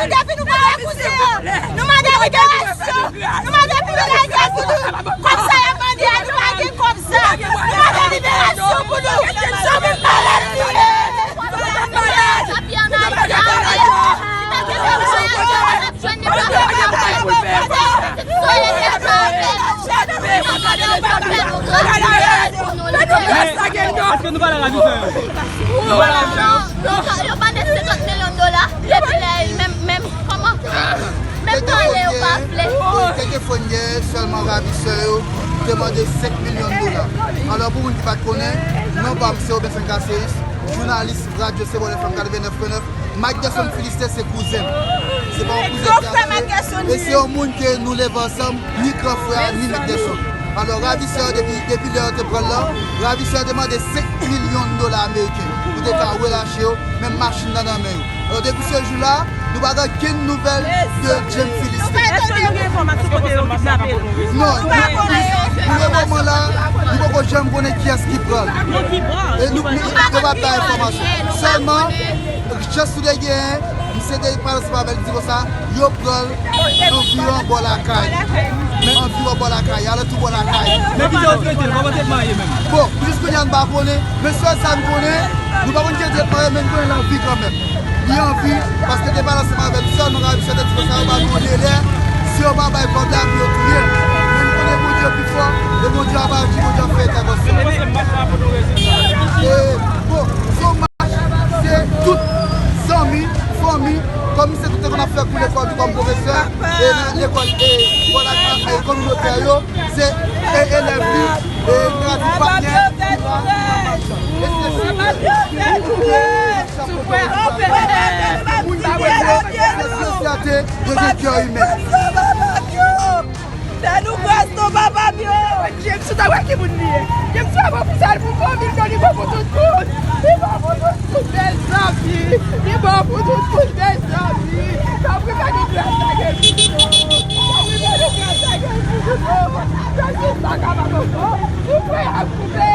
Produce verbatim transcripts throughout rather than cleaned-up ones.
Depi nou pa wè kouzen an, nou mande liberasyon. Nou mande pou yo lage pou nou. Kòb sa y ap mande a, nou pa gen kòb sa. Nou mande liberasyon pou nou. Zanmi m malad li ye. Zanmi m malad. Èske nou pale ravitay yo? Nou pale ravitay yo? Yo, yo mande senkant milyon dola. Depi lè, menm, menm, kòman? Menm pale yo pa vle. Kèk enfo n gen, sèlman ravisè yo te mande senk milyon dola. Alò, pou moun ki pa t konnen, non pa m se Robenson Caceus, jounalis radyo Sewòl F M katrevennnèf pwen nèf. Mike Gerson Philiste se kouzen m. Se pa yon kouzen ki ap fè. E se yon moun ke nou leve ansanm, ni gran frè a, ni Mike Gerson. Alò, ravisè yo, depi, depi lè yo te pran l lan, ravisè yo te mande senk milyon dola ameriken pou te ka relache yo, menm machin nan nan men yo. Alò, depi se jou la, nou pa gen okenn nouvèl de James Philiste. Èske nou gen enfòmasyon kote yo kidnape l? Non, nou, pou le moman la, nou poko janm konnen kiyès ki pran l. E nou, nou, yo pa bay enfòmasyon. Sèlman, chans nou te genyen, misye te pale ansanm avè l, li di konsa, yo pran l anviwon bò lakay. Anviwon bò lakay, alantou bò lakay. Men kisa yo trete l? Kòman tretman an ye menm? Bon, pou jis kounye a, n pa konnen, men sèl sa n konnen, nou pa konn ki tretman yo, men n konnen l an vi kanmenm. Li an vi, paske te pale ansanm avè l, sèlman ravisè te di konsa, yo ba nou yon delè, si yo pa bay kòb la, pou yo touye l. Men n konnen Bondye pi fò, e Bondye ap aji, Bondye ap fè entèvansyon. E, bon, se yon Se tout zanmi, fanmi, kòm se tout te konn ap fè kou lekòl tou kòm pwofesè, e nan lekòl, e, lekòl ak, e, kominotè yo, se, e, elèv li, e, nou ka di patnè, e se si, moun pa wè yo, se si yon sèten, yo gen kè imèn. Fè nou gras non, papa m yo. James, ou ta wè ki moun li ye. James pa bon pou sèl pou fanmi l non, li bon pou tout moun. Li bon pou tout moun, mezanmi. Li bon pou tout moun, mezanmi. Tanpri, fè nou gras, lage l pou nou. Tanpri, fè nou gras, lage l pou nou. James pa kapab ankò. Ou kwè ap koupe.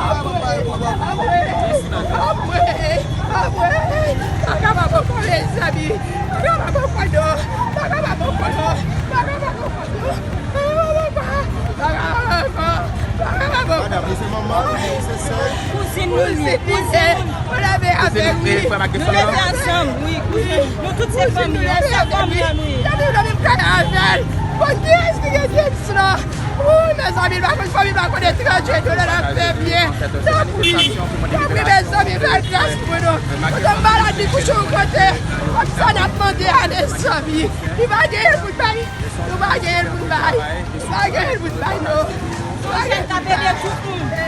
Anmwe, anmwe, anmwe, anmwe. Pa kapab ankò, mezanmi. Pa kapab ankò non. Pa kapab ankò non. Pa kapab ankò non. Pa kapab ankò. Pa kapab ankò. Pa kapab ankò. Madanm, se manman, se sè. Kouzin nou li ye, kouzin nou. Ou leve avè l, wi. Nou leve ansanm, wi, kouzin. Nou tout se fanmi, yon sèl fanmi an nou ye. Depi w leve m kay avè l. Bon, kiyès ki gen James la? Wi, mezanmi, l pa konn fanmi, l pa konn etranje, nou la n ap fè byen. Tanpri, tanpri, mezanmi, fè gras pou nou. Kote m malad, li kouche yon kote. Kòm sa n ap mande a, mezanmi. Li pa genyen pou l bay. Nou pa genyen pou n bay. Nou pa genyen pou n bay, non. Nou pa genyen pou n bay.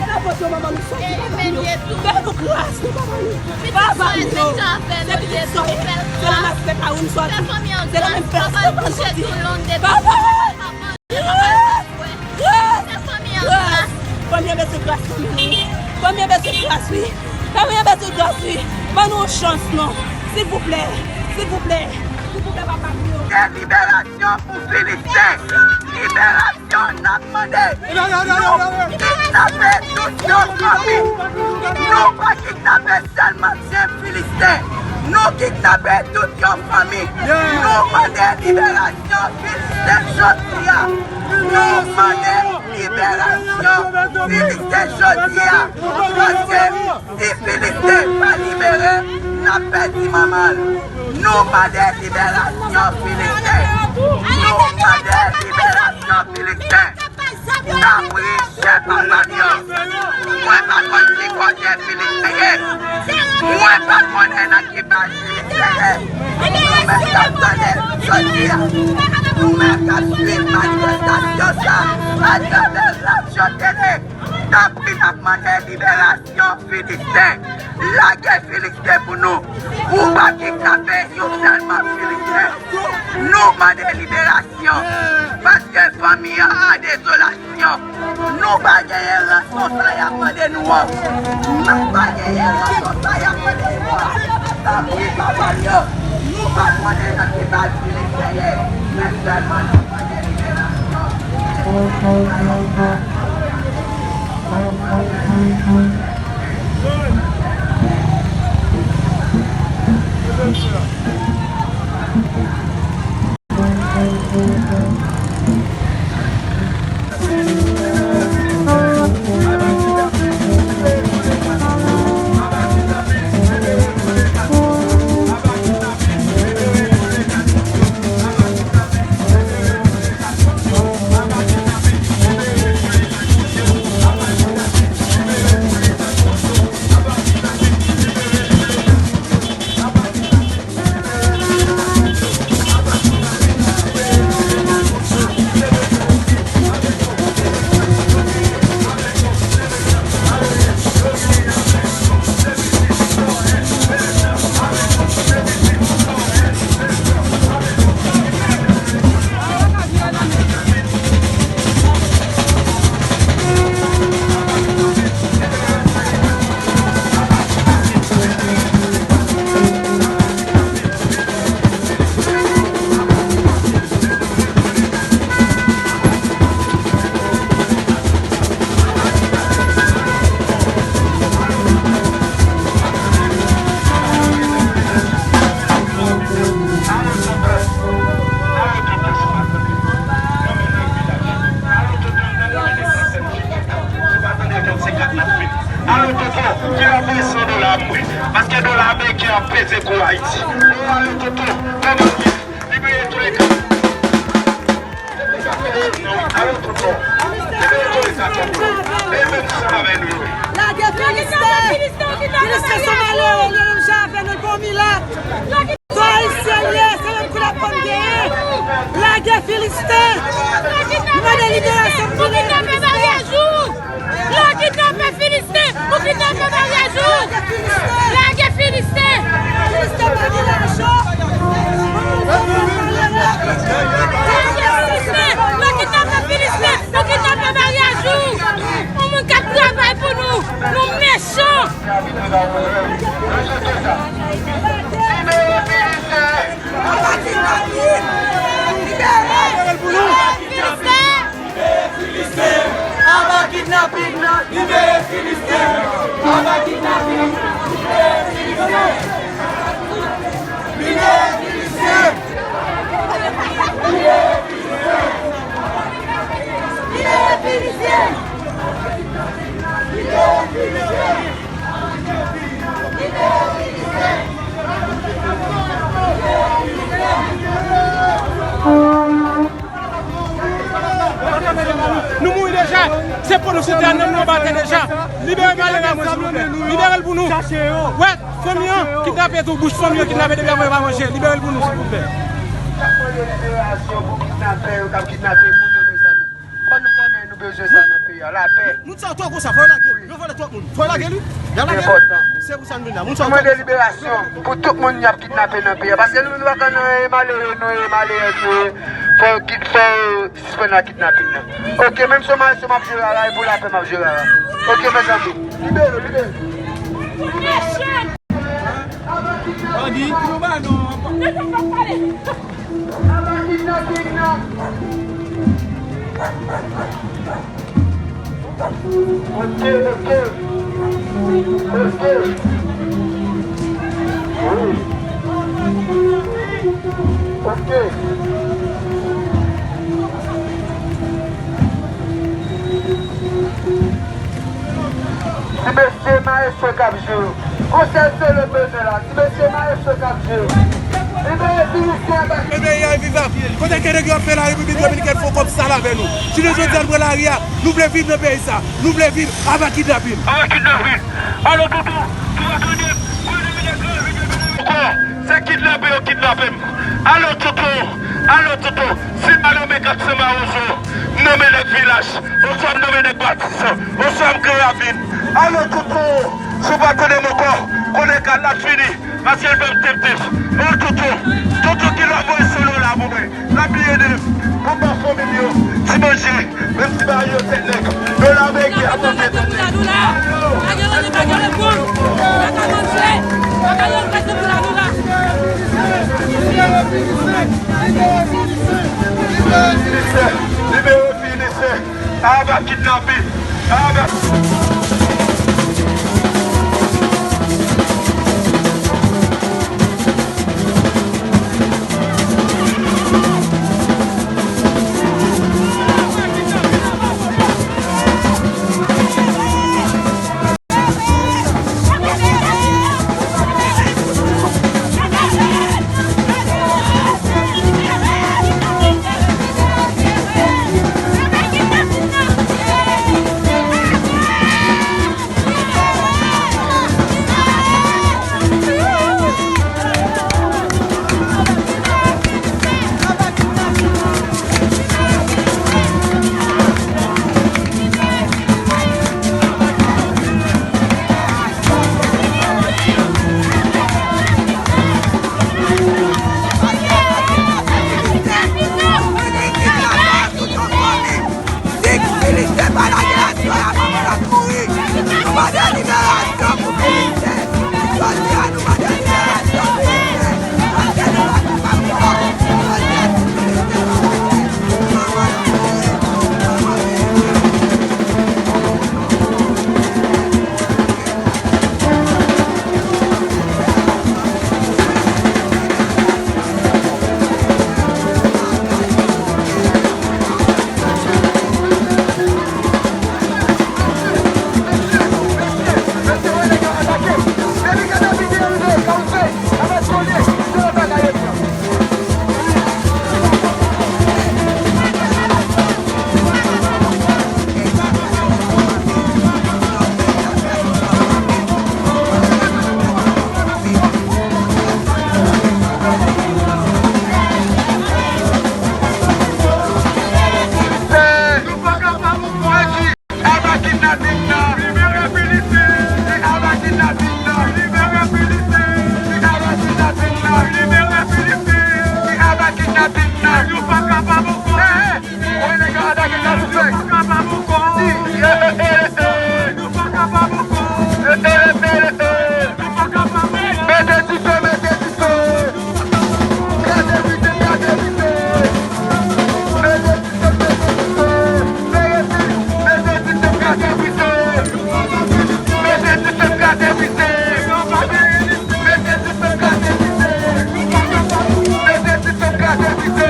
Se la fòt yo, manman, nou sòti. Fè nou gras, nou papa nou. Papa nou. Se pitit sòy. Se nan maskèt la wi m sòti. Se nan menm fès la m sòti. Papa! Gras! Gras! Fanmi an bezwen gras, fanmi an. Fanmi an bezwen gras, wi. Fanmi an bezwen gras, wi. Ban nou yon chans, non. Silvouplè. Silvouplè. Silvouplè, papa m yo. Liberasyon pou Filisten. Liberasyon n ap mande. Nou kidnape tout yon fanmi. Nou pa kidnape sèlman Jen Filisten, nou kidnape tout yon fanmi. Nou mande liberasyon Filisten jodi a. Nou mande liberasyon Filisten jodi a. Paske si Filisten pa libere, n ap pèdi manman l. Nou mande liberasyon Filisten. Nou mande liberasyon Filisten. Tanpri, chèf a fanmi an. Mwen pa konn ki kote Filisten ye. Mwen pa konnen nan ki baz Filisten ye. Nou menm k ap tande jodi a, nou menm k ap swiv manifestasyon sa atravè radyo tele, tanpri, n ap mande liberasyon Filisten. Lage Filisten pou nou. Ou pa kidnape yon sèlman Filisten. Nou mande liberasyon. Paske fanmi an an dezolasyon. Nou pa genyen ranson sa y ap mande nou an. Nou pa genyen ranson sa y ap mande nou an. Tanpri, papa m yo, nou pa konnen nan ki baz Filisten ye, men sèlman nou mande liberasyon. Filisten, liberasyon. Alo tonton, ki ap peze dola a mouri? Paske dola ameriken ap peze kou Ayiti. O alo tonton, kòman ki libere tou le ka. Alo tonton, libere tou le ka tonton. E menm sa avè nou yo. Lage Filisten! Filisten se malere, li menm jan avè nou, bon milat. Tout Ayisyen li ye, se menm koulè pòm genyen. Lage Filisten! Nou mande liberasyon pou Filisten! Yo kidnape Filisten! Yo kidnape Filisten! Yo kidnape Filisten! Lage Filisten! Lage Filisten! Lage Filisten! Yo kidnape Filisten! Yo kidnape Maryajou! Yon moun k ap travay pou nou! Nou mechan! Aba kidnapin! Libere Filisten! Aba kidnapin! Libere Filisten! Aba kidnapin! Libere Filisten! Libere Filisten! Libere Filisten! Libere Filisten! Nou mouri deja. Se pou nou site a, nanm nou anba tè deja. Libere malere a mwen, silvouplè. Libere l pou nou. Wè, fanmi an kidnape tou, bouch fanmi an kidnape depi apre yo pa manje. Libere l pou nou, silvouplè. Liberasyon pou kidnapè yo k ap kidnape moun yo, mezanmi. Fò nou konnen nou bezwen sa nan peyi a, lapè. Moun sa yo twò konsa, fò yo lage l. Yo vòlè twòp moun. Fò yo lage li. Y a lage li. Se pou sa n vin la. Moun sa yo twò konsa. Nou mande liberasyon pou tout moun y ap kidnape nan peyi a. Paske nou, nou pa konn, e malere nou ye, e malerèz nou ye. Fò yo kit-, fò yo sispann ak kidnapin nan. Oke, menm si yo mal, si m ap jere a la, e pou lapè m ap jere a la. Oke, mezanmi. Libere, libere. Bandi. Aba kidnapin nan. Oke, oke. Oke. Wi. Oke. Ti mesye, maestro k ap jwe yo. Konsèy solo bezwen la. Ti mesye, maestro k ap jwe yo. Libere Filisten anba. Ebyen, y a viva. Kote ke nèg yo ap fè la Repiblik Dominikèn fè kòb sal avè nou? Jounen jodi a, nou pran lari a. Nou vle viv nan peyi sa. Nou vle viv. Aba kidnapin. Aba kidnapin. Alo, tonton. Tonton, tonton. Ankò, se kidnape yo kidnape m. Alo, tonton. Alo, tonton. Si m a nonmen kat san mawozo, m nonmen nèg vilaj. Oswa m nonmen nèg Batis. Oswa m Gran Ravin. Alo, tonton. Si w pa tande m ankò, konnen kat la fini. Paske l fè m tep tep. O, tonton. Tonton ki lè voye solo la pou mwen. L ap bliye de m. Konba fanmi m yo. Ti manje. Menm ti bagay yo tèt nèg. Dola ameriken ap monte tèt nèg. Alo. Libere Filisten. Libere Filisten. Aba kidnapin. Aba. Mete dife, mete dife. Kraze pite, kraze pite. Mete dife, mete dife. Mete dife, kraze pite. Mete dife, kraze pite. Mete dife, kraze pite. Mete dife, kraze pite.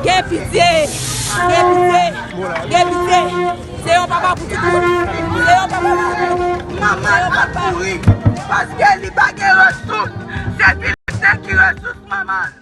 Gen pitye! Gen pitye! Gen pitye! Se yon papa pou tout moun! Se yon papa pou tout moun! Manman l ap mouri paske li pa gen resous. Se Filistin ki resous manman l.